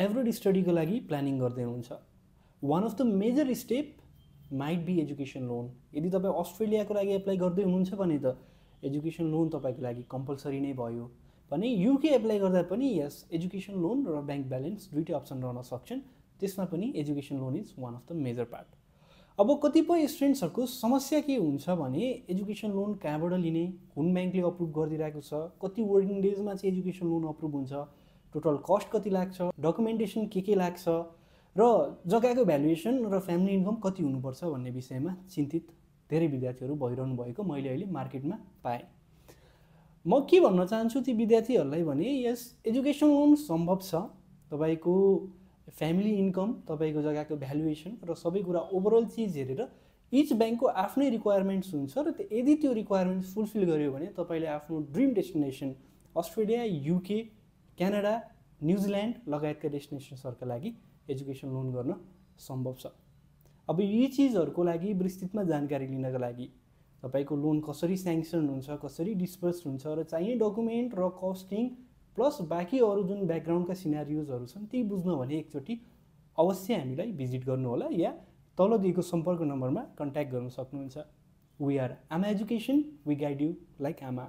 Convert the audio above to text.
एभरेड स्टडीको लागि प्लानिङ गर्दै हुनुहुन्छ, one of the major step might be education loan. यदि तपाईँ अस्ट्रेलियाको लागि एप्लाई गर्दै हुनुहुन्छ भने त एजुकेसन लोन तपाईँको लागि कम्पलसरी नै भयो भने युके एप्लाई गर्दा पनि यस एजुकेसन लोन र ब्याङ्क ब्यालेन्स दुईटै अप्सन रहन सक्छन्। त्यसमा पनि education loan is one of the major part. अब कतिपय स्टुडेन्ट्सहरूको समस्या के हुन्छ भने एजुकेसन लोन कहाँबाट लिने, कुन ब्याङ्कले अप्रुभ गरिदिरहेको छ, कति वर्किङ डेजमा चाहिँ एजुकेसन लोन अप्रुभ हुन्छ, टोटल कस्ट कति लाग्छ, डकुमेन्टेसन के लाग्छ र जग्गाको भ्यालुएसन र फ्यामिली इन्कम कति हुनुपर्छ भन्ने विषयमा चिन्तित धेरै विद्यार्थीहरू भइरहनु भएको मैले अहिले मार्केटमा पाएँ। म के भन्न चाहन्छु ती विद्यार्थीहरूलाई भने यस एजुकेसन लोन सम्भव छ। तपाईँको फ्यामिली इन्कम, तपाईँको जग्गाको भ्यालुएसन र सबै कुरा ओभरअल चिज हेरेर इच ब्याङ्कको आफ्नै रिक्वायरमेन्ट्स हुन्छ र यदि त्यो रिक्वायरमेन्ट्स फुलफिल गर्यो भने तपाईँले आफ्नो dream destination Australia, UK, Canada, New Zealand लगायतका डेस्टिनेसन्सहरूका लागि एजुकेसन लोन गर्न सम्भव छ। अब यी चिजहरूको लागि विस्तृतमा जानकारी लिनका लागि तपाईँको लोन कसरी स्याङ्सन हुन्छ, कसरी डिस्पर्स हुन्छ र चाहिने डकुमेन्ट र कस्टिङ प्लस बाँकी अरू जुन ब्याकग्राउन्डका सिनारियोजहरू छन् ती बुझ्न भने एकचोटि अवश्य हामीलाई भिजिट गर्नुहोला या तल दिएको सम्पर्क नम्बरमा कन्ट्याक्ट गर्न सक्नुहुन्छ। We are Aama Education, we guide you like आमा।